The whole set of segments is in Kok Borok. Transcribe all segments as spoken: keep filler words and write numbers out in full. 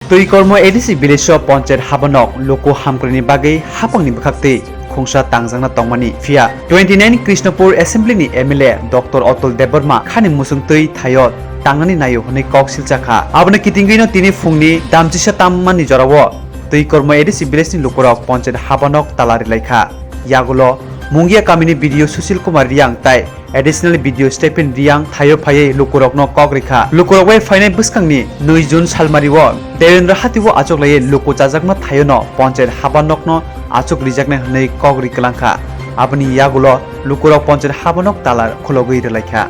Twikormo A D C village o ponchayat habanok luku hamkrai ni bagwi hapang ni bwkhak twi khungsa tangjakna tongmani. Phiya twenty nine Krishnapur assembly ni M L A Doctor Atul Debbarma khani muchung twi thaio tangnani naio hwnwi kok silcha kha. Abono kitingwino tini phungni damchisa tammani jorao Twikormo A D C village ni lukurok ponchayat habanok tala rilai kha. Yagulo Mungia kamini B D O Sushil Kumar Riang tai Additional B D O Stephen Riang thaio phaiwi lukurokno kok rikha. Lukurok bai phainai bwskangni nwi June salmario Devendra Hati o achuk laiwi luku chajakma thaiono ponchayat habanokno achuk rijaknai hwnwi kok ri kwlangkha. Aboni yagulo lukurok ponchayat habanok tala khulogwi rwlaikha.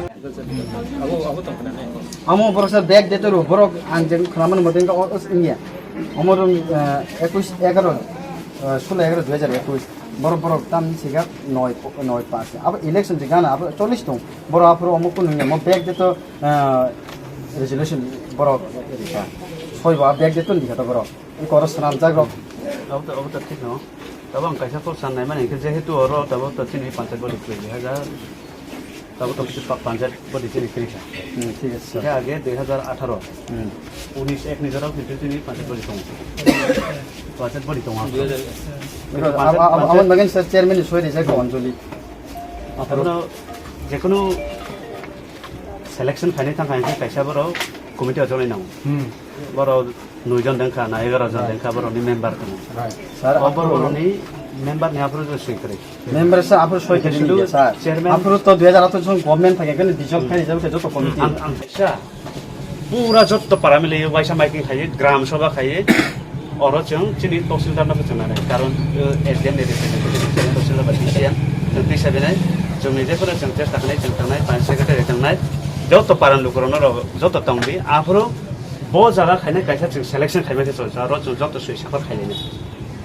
Amo borok sa bag de toru borok ang je khwlamani mote wngkha o, o, wngya. Omo rwng, eh, ekush egaroh, eh, solo egaroh dui hajar ekush. Borok, borok tamni sigak noi, noi pass. Abo election je gana abo chollish tong. Borok aphuru omo kunu nungya mo bag de to, eh, resolution borok rikha. Soi bo a bag de to rikha to borok. I koro swnamjak rok. Abo to, abo to thik no. Tabo ang kaisa kok san naimani hwnkhe jehetu oro tabo to chini panchayat body kwrwi hai ja. Tabo to kisa pa-, panchayat body chini kwrwi kha. Hmm, thik ase, sir. Hwnkhe age dui hajar atharo. Hmm. Unis ek ni jorao kintu chini panchayat body tongo. Panchayat body tongo. Abo, abo, abo, abo bagwi sir chairman ni soi rijak Anjali. Aphuru jekunu selection khainai thang khainai kaisa borok committee o chonai nango. Hmm. Borok nui jon dengkha na egaroh jon dengkha borokni member tongo. Right. Sir, o aphuru borokni member ni aphuru je swi kwrwi. Member sa aphuru soi kwrwi sudu ni sir. Chairman. Aphuru to dui hajar atharo song government phai khe dissolve khai rijak khe joto committee. Ang, ang sa pura jotto para mili waisa miking khai gram sabha khai oro chwng chini tahsildar no chwng nai karon, eh, S D M ni representative chwng tahsildar ba D C M chwng tisa binai chwng ni jephuru chwng chesta khanai chwng tangnai panch secretary tangnai jotto para lukurok no joto tongdi aphuru bo jaga khainai kaisa chwng selection khaimai khe chwng aro chwng joto soi saphar khailai nai.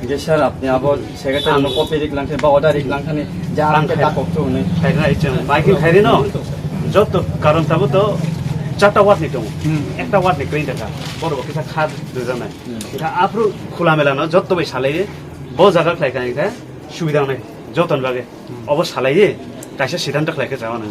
Hingke sir, apni abo secretary no copy rik langkhe ba order rik langkhani je ang ang khe khai-, dakok thu hwnwi. Khairina ichwng, miking khairino, joto karon tabo to charta ward ni tongo. Hmm. Ekta ward ni kwrwi dakha, borok kisa kha rwjaknai. Hmm. Hingke aphuru khula mela no joto bai salai, bo jaga khlai kha hingke subida wngnai, jotoni bagwi. Hmm. Obo salai, kaisa siddhanto khlai khe chama nang.